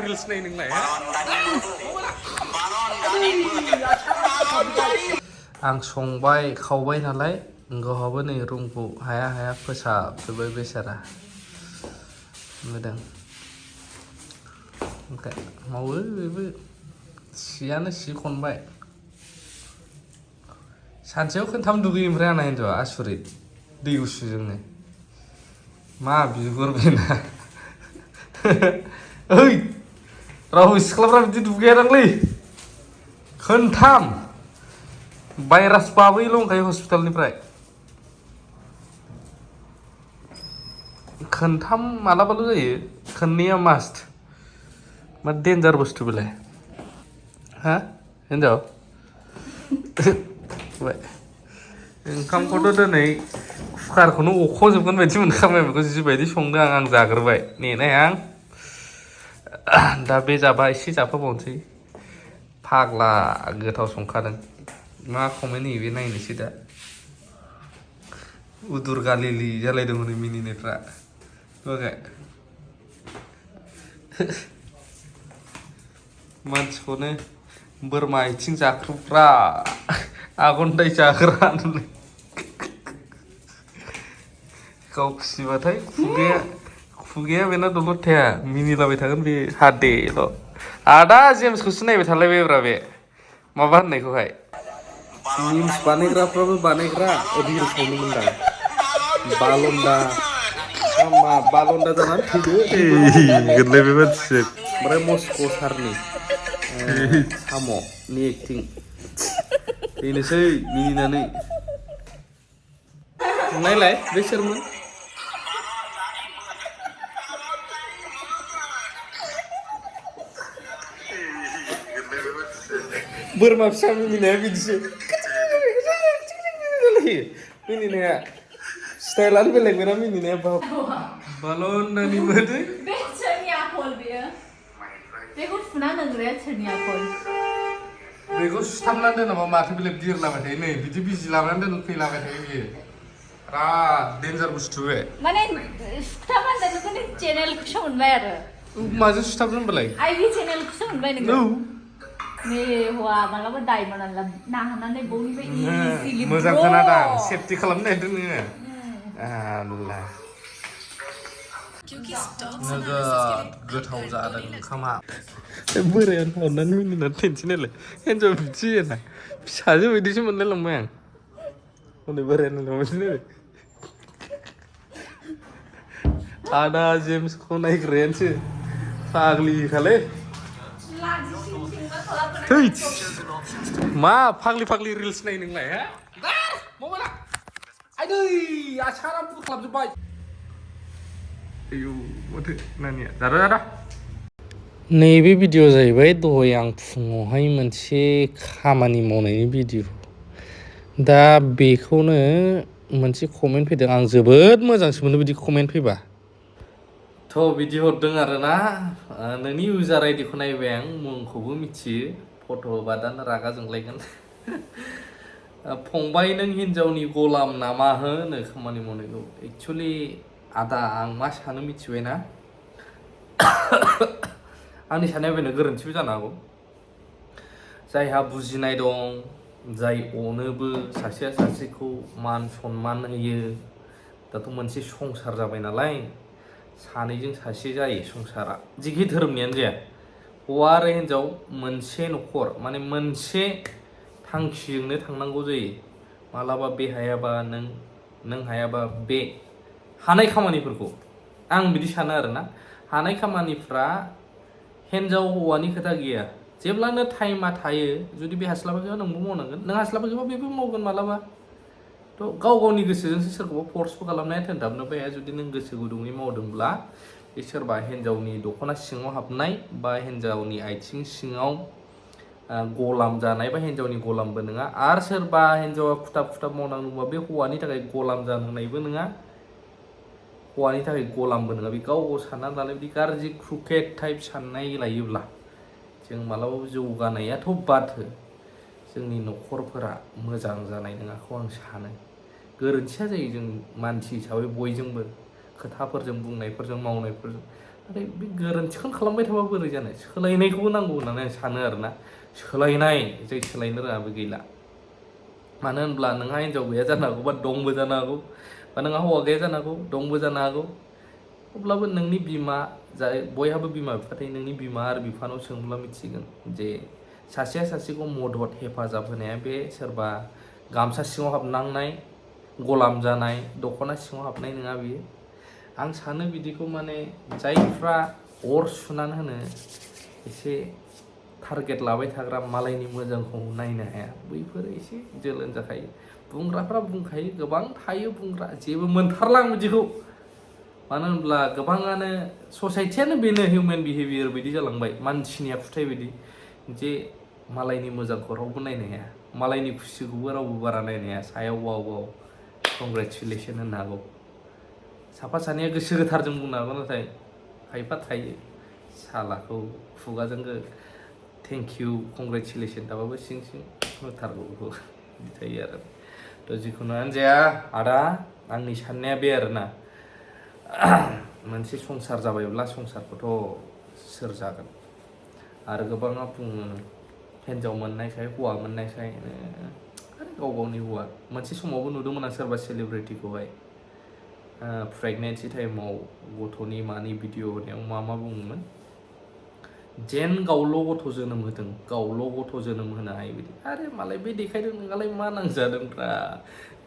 reels नायो नोंलाय आं संबाय खावबाय नालाय गावहाबो नै रुमखौ हाया हाया फोसाबजोब्बाय बेसारा मोजां ओमफ्राय मावो बेबो सियानो सि खनबाय सानसेयाव खनथाम दुगैयो ओमफ्राय आंना हिन्जावआ आसुरित दै गुसुजोंनो मा बिगुर बेना ओइ रावबो सिख्लाफ्रा बिदि दुगैयादांलै खोनथाम भाइरास बाबैल' दंखायो हस्पिटालनिफ्राय खोनथाम मालाबाल' जायो खोननैया मास्ट मा डेन्जार बुस्थु बेलाय हा हिन्जाव ओंखामखौथ' दिनै कुकारखौनो अख'जोबगोन बायदि मोनखाबाय बेखौ जिबायदि संदों आं जाग्रोबाय नेनाय आं दा बे जाबा एसे जाफाबावनोसै फाग्ला गोथाव संखादों मा कमेन्ट होयो बे नायनोसै दा उदुर गालिलि जालायदों हनै मिनिनायफ्रा ओके मानसिखौनो बोरमा आथिं जाख्रुबग्रा आगन्दाय जाग्रा गाव खुसिबाथाय खुगाया बेना दलद थाया मिनिलाबाय थागोन बे हादेल' आदा जेम्सखौसो नायबाय थालायबायब्रा बे माबा होननायखौहाय मिम्स बानायग्राफ्राबो बानायग्रा रिल्सआव नुदोंमोन बालन्दा मा बालन्दा जानानै थैदो गोरलैबे मानसिजों ओमफ्राय मस्क' सारनि साम'नि एक्टिं बेनोसै मिनिनानै नायलाय बे सोरमोन बोरमा फिसा मिनिनाया बिदिसो मिनिनाया स्टाइलानो बेलेग बेना मिनिनाया बालन्दानि मोदै बे सोरनि आखल बेयो बेखौ फुना नोंग्राया सोरनि आखल बेखौ सुथाबनानै दोनाबा माथो बेलेग बिरलाबाय थायो नै बिदि बिजि लानानै दोन फैलाबाय थायो बियो बिराद डेन्जार बुस्थु बे माने सुथाबनानै दोननो चेनेलखौसो मोनबाय आरो माजों सुथाबदों होनबालाय आइभि चेनेलखौसो मोनबाय नोङो नै हौवा मालाबा दायमोन आनला नाहानानै बयनिफ्राय इजिलि मोजां खोनादां सेफटि खालामनो नागिरदों नोङो आल्ला नोगोद गोथाव जादों ओंखामा बोरायानो हरनानै मिनिनानै थैनोसै नालाय हिन्जाव बिदि होना फिसाजो बायदिसो मोनलायलांबाय आं हनै बोरायानो होनलांबायसो आदा जेम्सखौ नायग्रायानोसो फाग्लिखालै थैद मा फाग्लि फाग्लि रिल्स नायो नोंलाय हा मबाइला आइदै आसारा बुख्लाबजोब्बाय आयौ माथो नानिया जादा जादा नैबे भिडिअ जाहैबाय दहाय आं फुङावहाय मोनसे खामानि मावनायनि भिडिअ दा बेखौनो मोनसे कमेन्ट फैदों आं जोबोद मोजांसो मोनो बिदि कमेन्ट फैबा थ' बिदि हरदों आरोना नोंनि इउजार आइडिखौ नायबाय आं मुंखौबो मिथियो फट' बादानो रागा जोंलायगोन फंबाय नों हिन्जावनि गलाम नामा होनो खामानि मावनायखौ एक्सुवेलि आदा आं मा सानो मिथिबायना आंनि साननाया बेनो गोरोन्थिबो जानो हागौ जायहा बुजिनाय दं जाय अनोबो सासेया सासेखौ मान सनमान होयो दाथ' मोनसे संसार जाबाय नालाय सानैजों सासे जायो संसारा जिखि धोरोमनियानो जाया हौवा आरो हिन्जाव मोनसे न'खर माने मोनसे थांखिजोंनो थांनांगौ जायो मालाबा बे हायाबा नों हायाबा बे हानाय खामानिफोरखौ आं बिदि सानो आरोना हानाय खामानिफ्रा हिन्जाव हौवानि खोथा गैया जेब्लानो टाइमा थायो जुदि बे हास्लाबाखैबा नोंबो मावनांगोन नों हास्लाबाखैबा बेबो मावगोन मालाबा थ' गाव गावनि गोसोजोंसो सोरखौबा फर्सबो खालामनाया थोनथाबनोबो हाया जुदि नों गोसो गुदुङै मावदोंब्ला बे सोरबा हिन्जावनि दख'ना सिङाव हाबनाय बा हिन्जावनि आथिं सिङाव गलाम जानाय बा हिन्जावनि गलामबो नङा आरो सोरबा हिन्जावा खुथाब खुथाब मावनांगौबा बे हौवानि थाखाय गलाम जानांनायबो नङा हौवानि थाखाय गलामबो नङा बे गाव गाव साननानै लानाय बिदि गाज्रि क्रुकेट टाइप साननाय लायोब्ला जों मालाबाबो जौगानायाथ' बाद हो जोंनि न'खरफोरा मोजां जानाय नङाखौ आं सानो गोरोन्थिया जायो जों मानसि हिसाबै बयजोंबो खोथाफोरजों बुंनायफोरजों मावनायफोरजों नाथाय बे गोरोन्थिखौनो खालामबाय थाबा बोरै जानो सोलायनायखौबो नांगौ होननानै आं सानो आरोना सोलायनाय जाय सोलायनो रोङाबो गैला मानो होनब्ला नोंहा हिन्जाव गैया जानो हागौ बा दंबो जानो हागौ बा नोंहा हौवा गैया जानो हागौ दंबो जानो हागौ अब्लाबो नोंनि बिमा जाय बयहाबो बिमा बिफा थायो नोंनि बिमा आरो बिफानाव सोंब्ला मिथिगोन जे सासेया सासेखौ मदद हेफाजाब होनाया बे सोरबा गामसा सिङाव हाबनांनाय गलाम जानाय दख'ना सिङाव हाबनाय नङा बियो आं सानो बिदिखौ माने जायफ्रा अर सुनानै होनो एसे टारगेट लाबाय थाग्रा मालायनि मोजांखौ नायनो हाया बैफोर एसे जोलोन जाखायो बुंग्राफ्रा बुंखायो गोबां थायो बुंग्रा जेबो मोनथारला आं बिदिखौ मानो होनब्ला गोबाङानो ससाइटियानो बेनो हिउमेन बिहेभियार बायदि जालांबाय मानसिनि आखुथाय बायदि जे मालायनि मोजांखौ रावबो नायनो हाया मालायनि खुसिखौबो रावबो बारा नायनो हाया सायाव वाव वाव कंग्रेचुलेसन होननो हागौ साफा सानैया गोसो गोथारजों बुंनो हागौ नाथाय खायफा थायो सालाखौ खुगाजों थेंक इउ कंग्रेचुलेसन थाबाबो सिं सिं होथारगौ बेखौ बिदि थायो आरो थ' जिखुनुआनो जाया आदा आंनि साननाया बे आरोना मोनसे संसार जाबायब्ला संसारखौथ' सोर जागोन आरो गोबाङा बुङो हिन्जाव मोननायखाय हौवा मोननायखाय आरो गाव गावनि हौवा मोनसे समावबो नुदोंमोन आं सोरबा सेलिब्रिटिखौहाय प्रेगनेन्सि टाइमाव गथ'नि मानि भिडिअ होनायाव मा बुङोमोन जेन गावल' गथ' जोनोम होदों गावल' गथ' जोनोम होनो हायो बिदि आरे मालाय बे देखायदों नोंहालाय मा नांजादोंब्रा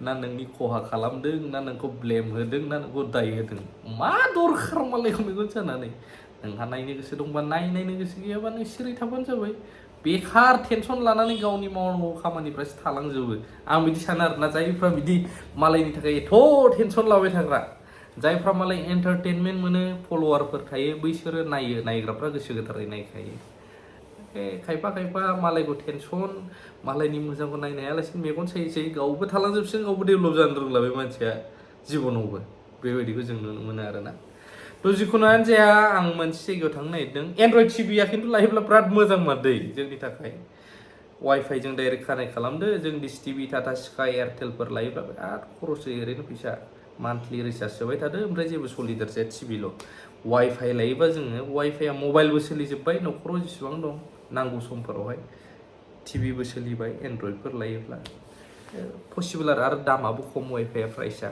ना नोंनि खहा खालामदों ना नोंखौ ब्लेम होदों ना नोंखौ दाय होदों मा दरखार मालायखौ मेगन जानानै नोंहा नायनो गोसो दंबा नायनो गोसो गैयाबा नों सिरि थाबानो जाबाय बेखार टेनसन लानानै गावनि मावनांगौ खामानिफ्रासो थालांजोबो आं बिदि सानो आरोना जायफ्रा बिदि मालायनि थाखाय एथ' टेनसन लाबाय थाग्रा जायफ्रा मालाय एन्टारटेनमेन्ट मोनो फल'वारफोर थायो बैसोरो नायो नायग्राफ्रा गोसो गोथारै नायखायो खायफा मालायखौ टेनसन मालायनि मोजांखौ नायनो हायालासिनो मेगन सायै गावबो थालांजोबसिगोन गावबो डेभेलप जानो रोंला बे मानसिया जिबनावबो बेबायदिखौ जों नुनो मोनो आरोना थ' जिखुनुआनो जाया आं मोनसे जायगायाव थांनो नागिरदों एन्ड्रइड टिभिया खिन्थु लायोब्ला बिराद मोजां मारदै जोंनि थाखाय वाइफाइजों डाइरेक्ट कानेक्ट खालामदो जों डिश टिभि टाटा स्काइ एयारटेलफोर लायोब्ला बिराद खरस जायो ओरैनो फैसा मान्थलि रिसार्ज सोबाय थादो ओमफ्राय जेबो सलिदेरसै टिभिल' वाइफाइ लायोबा जोङो वाइफाइआ मबाइलबो सोलिजोब्बाय न'खराव जेसेबां दं नांगौ समफोरावहाय टिभिबो सोलिबाय एन्ड्रइडफोर लायोब्ला पसिबोल आरो दामाबो खम वाइफाइआ प्राइसआ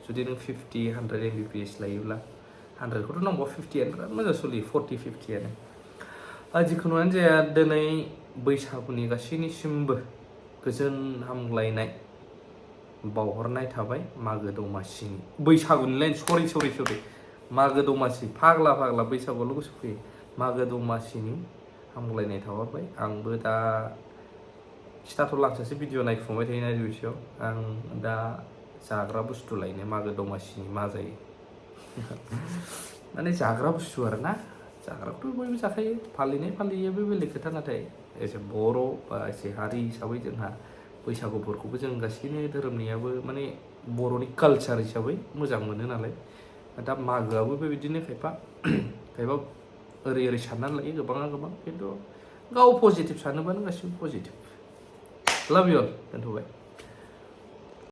जुदि नों 50-100 MBPS लायोब्ला 100खौथ' नांगौ 50यानो बिराद मोजां सोलियो 40-50यानो जिखुनुआनो जाया दिनै बैसागुनि गासैनिसिमबो गोजोन हामग्लायनाय बावहरनाय थाबाय मागो दमासिनि बैसागुनिलाय सरि मागो दमासि फाग्ला बैसागुआवल' गोसो फैयो मागो दमासिनि हामग्लायनाय थाहरबाय आंबो दा खिथाथ'लांसैसो भिडिअ नायफुंबाय थायोना बैसोआव आं दा जाग्रा बुस्थु लायनो मागो दमासिनि मा जायो माने जाग्रा बुस्थु आरोना जाग्राखौथ' बयबो जाखायो फालियो बे बेलेग खोथा नाथाय एसे बर' बा एसे हारि हिसाबै जोंहा बैसागुफोरखौबो जों गासैनो धोरोमनियाबो माने बर'नि कालचार हिसाबै मोजां मोनो नालाय दा मागोआबो बेबायदिनो खायफा ओरै साननानै लायो गोबां खिन्थु गाव पजिटिभ सानोबानो गासिबो पजिटिभ लाभ इउ अल दोनथ'बाय